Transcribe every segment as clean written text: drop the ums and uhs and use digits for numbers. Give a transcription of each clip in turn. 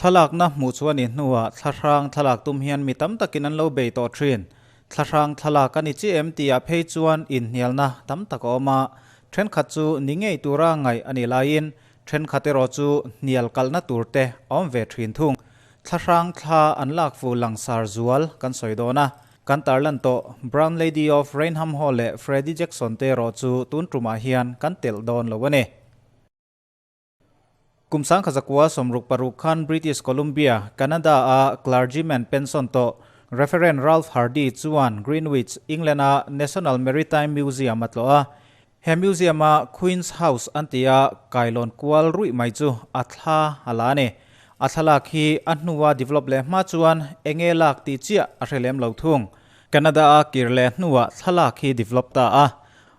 Thlalakna hmuh chu a nih hnuah thlahrang thlalak tum hian mi tam takin an lo bei tawh thin. Thlahrang thlalak a ni chiah em tihah phei chuan inhnialna tam tak a awm a, thenkhat chu ni ngei tura ngaih a nih laiin thenkhat erawh chu hnial kalna tur te a awm ve thin thung. Thlahrang thla an lak fu langsar zual kan sawi dawn a, kan tarlan tawh Brown Lady of Rainham Hall leh Freddie Jackson te erawh chu tun tumah hian kan telh dawn lo a ni. Kum sangkha zakua 66 khan British Columbia, Canada-a clergyman pension tawh Reverend Ralph Hardy chuan Greenwich, England-a National Maritime Museum a tlawh a. He museum-a Queen's House an tia kailawn kual ruih mai chu a thla a la a ni. A thlalak hi a hnua develop leh hma chuan enge lak tih chiah a hre lem lo thung. Canada-a kir leh hnuah thlalak hi develop ta a.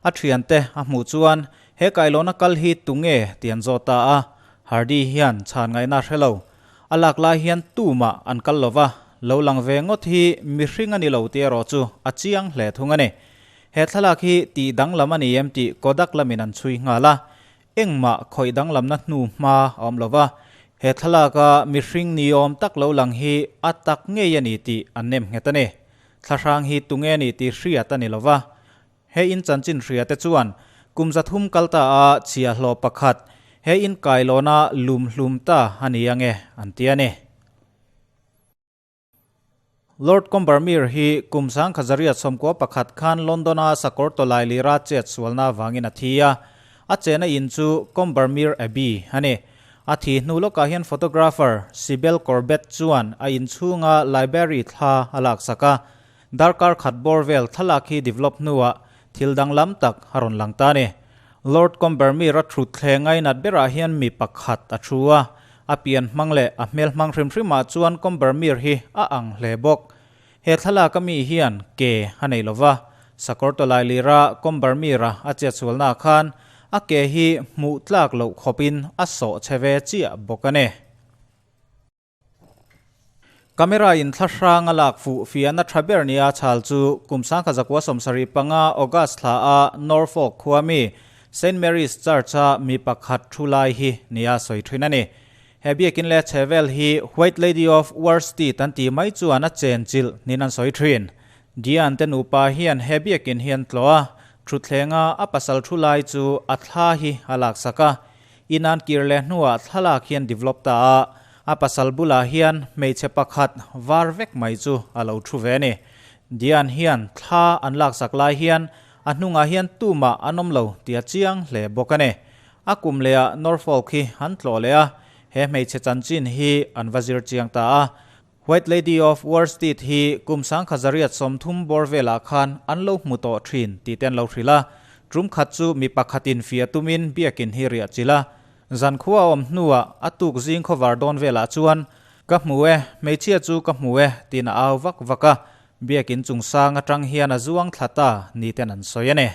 A thiante a hmuh chuan He kailawna kal hi tunge ti an zawt ta a, Hardy hian chhan ngaihna a hre lo. A lak lai hian tumah an kal lo va, lo lang ve ngawt hi mihring a ni lo tih erawh chu a chiang hle thung a ni. He thlalak hi tih danglam a ni em tih Kodak lamin an chhui nghal a, engmah khawih danglamna hnu hma a awm lo va, he thlalaka mihring ni awm tak lo lang hi a tak ngei a ni tih an nem nghet a ni. Thlahrang hi tunge a ni tih hriat a ni lo va, He in chanchin hria te chuan kum 300 kal ta a chhiahhlawh pakhat he in kailawna lum hlum ta a ni ange an ti a ni. Lord Combermere hi kum 1991 khan London-a sakawr tawlai lira chet sualna avangin a thi a, a chena in chu Combermere Abbey a ni. A thi hnu lawkah hian photographer Sybil Corbett chuan a inchhunga library thla a laksak a, Darkar khat bawr vel thlalak hi develop hnuah thil danglam tak a rawn lang ta a ni. Lord Combermere a thut thleng ngainat berah hian mi pakhat a thu a, a pian hmang leh a hmel hmang hrim hrimah chuan Combermere hi a ang hle bawk. He thlalak ami hian ke a nei lova, sakawr tawlai lira Combermere-a a chetsualnaah khan a ke hi hmuh tlak loh khawpin a sawh chhe ve chiah bawk a ni. Camera in thlahrang a lak fuh fiahna tha ber nia chhal chu kum 1975 August thla a Norfolk khua mi Saint Mary's Church a mi pakhat thu lai hi nia sawi thin a ni. He biakin leh chhevel hi White Lady of Worstead an tih mai chuan a chen chilh niin an sawi thin. Diane te nupa hian he biakin hi an tlawh a, thutthleng a a pasal thu lai chu a thla hi a laksak a. Inan kir leh hnuah thlalak hian develop ta a, a pasal bulah hian hmeichhe pakhat var vek mai chu a lo thu ve a ni. Diane hian thla an laksak lai hian a hnungah hian tumah an awm lo tih a chiang hle bawk a ni. A kum lehah Norfolk hi an tlawh leh a, he hmeichhe chanchin hi an va zir chiang ta a. White Lady of Worstead hi kum 1930 bawr velah khan an lo hmu tawh thin tih te an lo hrilh a. Tum khat chu mi pakhatin fia tumin biakin hi riah chilh a. Zan khua a awm hnuah a tuk zing khawvar dawn velah chuan, Ka hmu e, hmeichhia chu ka hmu e, tiin a au vak vak a. Biakin chungsang atang hian a zuang thla ta ni ten an sawi a ni.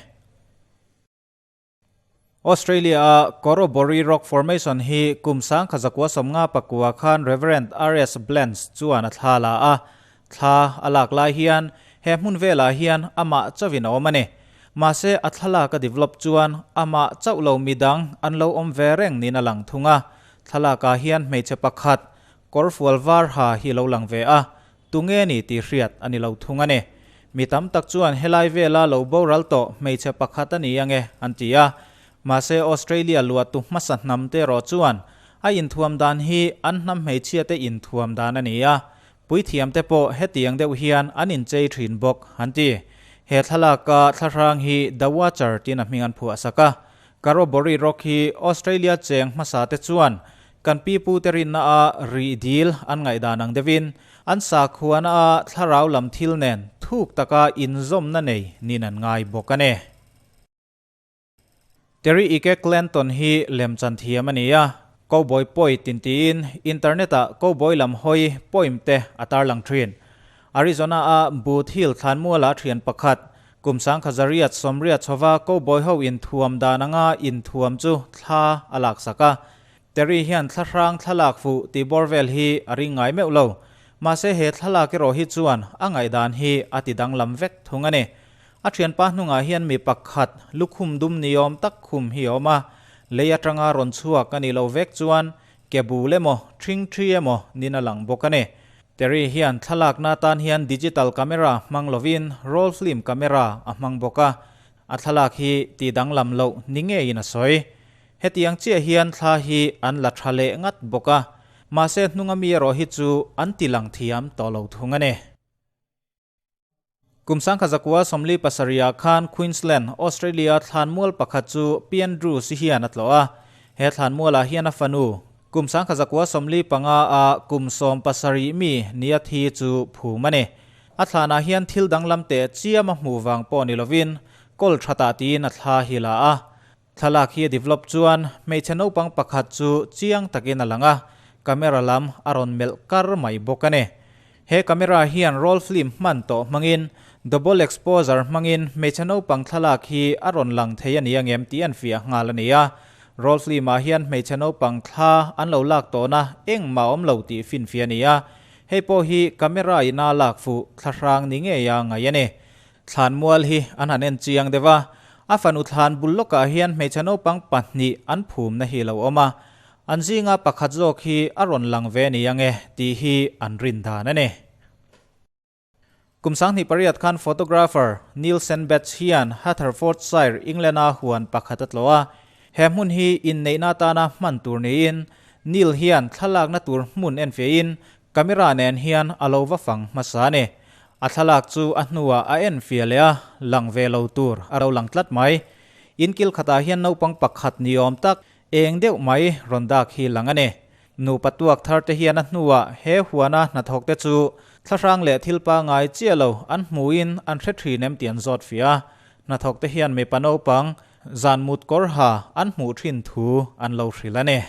Australia-a Corroboree Rock Formation hi kum 1959 khan Reverend RS Blance chuan a thla la a. Thla a lak lai hian he hmun velah hian amah chauhin a awm a ni. Mahse a thlalak a develop chuan amah chauh lo midang an lo awm ve reng niin a lang thung a. Thlalakah hian hmeichhe pakhat kawrfual var ha hi lo lang ve a, Tunge ni tih hriat a ni lo thung a ni. Mi tam tak chuan helai vela lo boral tawh hmeichhe pakhat a ni ange an ti a. Mahse Australia luahtu hmasa hnam te erawh chuan a inthuam dan hi an hnam hmeichhia te inthuam dan a ni a. Puithiam te pawh hetiang deuh hian an inchei thin bawk an ti. He thlalaka thlahrang hi The Watcher tiin a hming an phuah sak a. Corroboree Rock hi Australia cheng hmasa te chuan Kan pipu te rinna a rih dil an ngaihdan ang deuhin an sakhuana a thlarau lam thil nen thuk taka inzawmna nei nin an ngai bawk a ni. Terry Ike Clanton hi lemchan thiam a ni a, Cowboy Poet intiin internet-ah cowboy lam hawi poem te a tarlang thin. Arizona-a Boot Hill thlanmuala thian pakhat, kum 1980 chhova cowboy ho inthuam dan anga inthuam chu thla a laksak a. Terry hian thlahrang thlalak fuh tih bawr vel hi a ring ngai meuh lo. Mahse he thlalak erawh hi chuan a ngaihdan hi a ti danglam vek thung a ni. A thianpa hnungah hian mi pakhat lukhum dum ni awm tak khum hi a awm a, lei atanga rawn chhuak a nih loh vek chuan ke bul emaw, ṭhingṭhi emaw nin a lang bawk a ni. Terry hian thlalakna atan hian digital camera hmang lovin roll film camera a hmang bawk a, a thlalak hi tih danglam loh ni ngeiin a sawi. Hetiang chiah hian thla hi an la tha leh ngat bawk a, mahse hnunga mi erawh hi chu an ti lang thiam tawh lo thung a ni. Kum 1947 ah khan Queensland, Australia thlanmual pakhat chu Pi Andrews hian a tlawh a. He thlanmualah hian a fanu, kum 1945 a kum 17 mi nia thi chu phum a ni. A thlanah hian thil danglam teh chiam a hmuh vang pawh ni lovin kawl thatah tiin a thla hi la a. Thlalak hi a develop chuan hmeichhe naupang pakhat chu chiang takin a lang a, camera lam a rawn melh kar mai bawk a ni. He camera hian roll film hman tawh hmangin double exposure hmangin hmeichhe naupang thlalak hi a rawn lang thei a ni angem tih an fiah nghal a ni a. Roll film ah hian hmeichhe naupang thla an lo lak tawhna engmah a awm lo tih finfiah a ni a, hei pawh hi camera ina lak fuh thlahrang ni ngeia ngaih a ni. Thlanmual hi an han en chiang deuh a, a fanu thlan bul lawkah hian hmeichhe naupang pahnih an phumna hi lo awm a, an zinga pakhat zawk hi a rawn lang ve ni ange tih hi an rin dan a ni. Kum 2008 khan photographer Neil Senbetz hian Hertfordshire, England-a huan pakhat a tlawh a, he hmun hi inneihna atana hman tur niin Neil hian thlalakna tur hmun enfiahin Camera nen hian a lo va fang hmasa a ni. A thlalak chu a hnuah a en fia leh a, lang ve lo tur a ro lang tlat mai. In kil khatah hian naupang pakhat ni awm tak eng deuh mai rawn dak hi lang a ni. Nupa tuak thar te hian a hnuah he huana hnathawk te chu thlahrang leh thil pangai chiah lo an hmuhin an hre thin em tih an zawt fia a. Hnathawk te hian mipa naupang zan mut kawr ha an hmuh thin thu an lo hrilh a ni.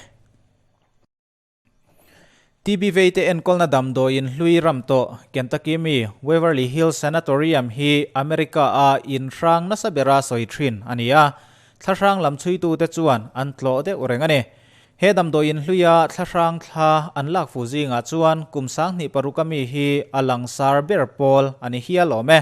TB veite enkawlna damdawiin hlui ram tawh Kentucky mi Waverly Hills Sanatorium hi America-a in hrang nasa bera sawi thin a ni a, thlahrang lam chhuitute chuan an tlawh deuh reng a ni. He damdawiin hluia thlahrang thla an lak fu zingah chuan kum 2006 a mi hi a langsar ber pawl a ni hial awm e.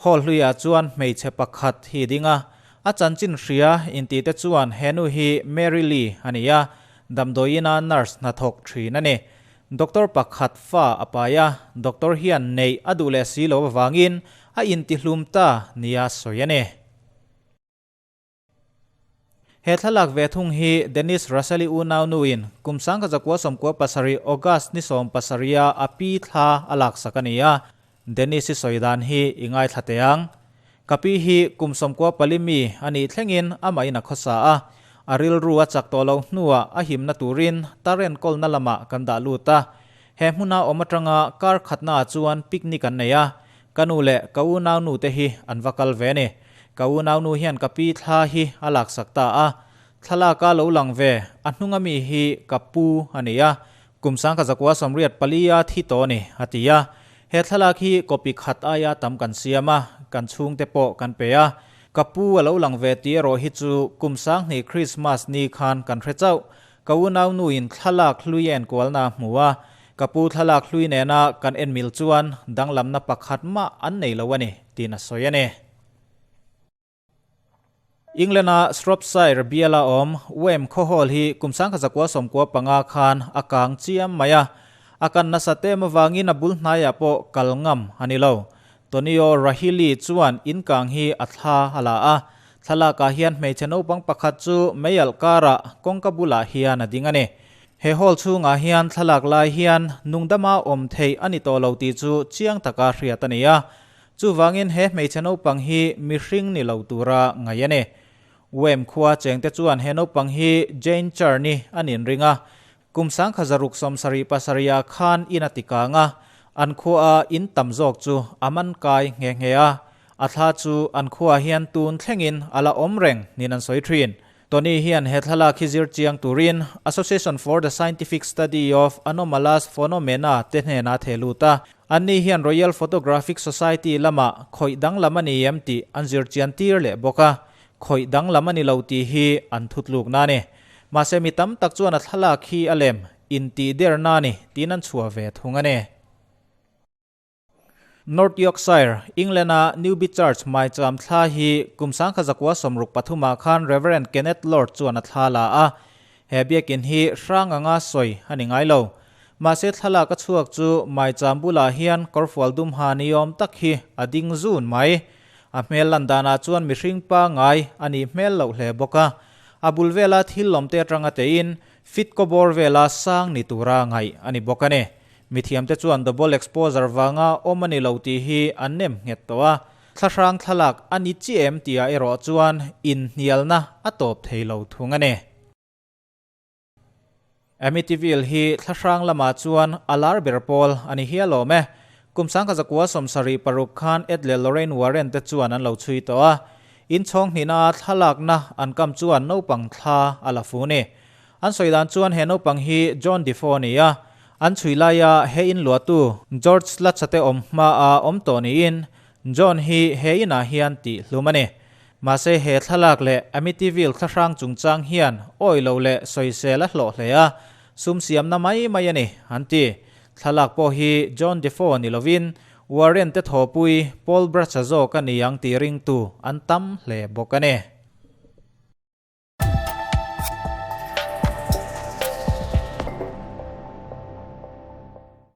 Hall hluiah chuan hmeichhe pakhat hi ding a, a chanchin hria intihte chuan he nu hi Mary Lee a ni a, Damdawiina nurse hnathawk thin a ni. Doctor pakhat fa a pai a, doctor hian neih a duh leh si lo avangin a intihlum ta nia sawi a ni. He thlalak ve thung hi Dennis Russell-i unau nuin kum 1997 August ni 17 a a pi thla a laksak a ni a, Dennis-i sawi dan hi i ngaithla teh ang. Ka pi hi kum 94 mi a nih thlengin amahin a khawsa a, a rilru a chak tawh loh hnuah a himna turin tar enkawlna lamah kan dah lut a. He hmuna awm atanga kar khatnaah chuan picnic an nei a, ka nu leh ka unaunu te hi an va kal ve a ni. Ka unaunu hian ka pi thla hi a laksak ta a, thlalaka lo lang ve a hnunga mi hi ka pu a ni a, Kum 1984 a thi tawh a ni, a ti a. He thlalak hi copy khat aia tam kan siam a, kan chhungte pawh kan pe a. Ka pu a lo lang ve tih erawh hi chu kum 2000 Christmas ni khan kan hre chauh. Ka unau nuin thlalak hlui a enkualna a hmu a, ka pu thlalak hlui nena kan en mil chuan danglamna pakhat mah an nei lo a ni, tiin a sawi a ni. England-a Shropshire biala awm Wem khawhawl hi kum 1995 khan a kang chiam mai a, a kan nasa tem avangin a bul hnaiah pawh kal ngam a ni lo. Tonio Rahilly chuan in kang hi a thla a la a, thlalakah hian hmeichhe naupang pakhat chu meialh karah kawngka bulah hian a ding a ni. He hall chhungah hian thlalak lai hian nungdama awm theih a ni tawh lo tih chu chiang taka hriat a ni a, Chuvangin he hmeichhe naupang hi mihring ni lo tura ngaih a ni. Wem khua chengte chuan he naupang hi Jane Churn-i an inring a, kum 1677 ah khan in a ti kang a, an khuaa in tam zawk chu a man kai nghe nghe a, a thla chu an khuaah hian tun thlengin a la awm reng niin an sawi thin. Tony hian he thlalak hi zir chiang turin Association for the Scientific Study of Anomalous Phenomena te hnenah a theh lut a. Anni hian Royal Photographic Society lamah khawih danglam a ni em tih an zir chian tir leh bawk a, khawih danglam a ni lo tih hi an thutlukna a ni. Mahse mi tam tak chuan a thlalak hi a lem intih derna a ni tiin an chhuah ve thung a ni. North Yorkshire, England-a Newby Church maicham thla hi kum 1963 ah khan Reverend Kenneth Lord chuan a thla la a. He biakin hi hrang anga sawi a ni ngai lo. Mahse thlalak a chhuak chu maicham bulah hian kawrfual dum ha ni awm tak hi a ding zun mai. A hmel lan danah chuan mihring pangai a nih hmel loh hle bawk a. A bul vela thil lawmte atanga tein fit kaw bawr vela sang ni tura ngaih a ni bawk a ni. Mithiamte chuan double exposure vanga awm a ni lo tih hi an nem nghet tawh a, thlahrang thlalak a ni chiah em tihah erawh chuan inhnialna a tawp thei lo thung a ni. Amityville hi thlahrang lamah chuan a lar ber pawl a ni hial awm e. Kum 1976 khan Ed leh Lorraine Warren te chuan an lo chhui tawh a, inchhawng hnihna thlalakna an kam chuan naupang thla a la fu ni. An sawi dan chuan he naupang hi John Defoe a ni a, an chhui laia he in luahtu George Lutz-a te awm hmaah awm tawh niin John hi he inah hian tih hlum a ni. Mahse he thlalak leh Amityville thlahrang chungchang hian awi lo leh sawisel a hlawh hle a, sum siamna mai mai a ni, an ti. Thlalak pawh hi John Defoe ni lovin Warren te thawpui Paul Bracha zawk a ni ang tih ringtu an tam hle bawk a ni.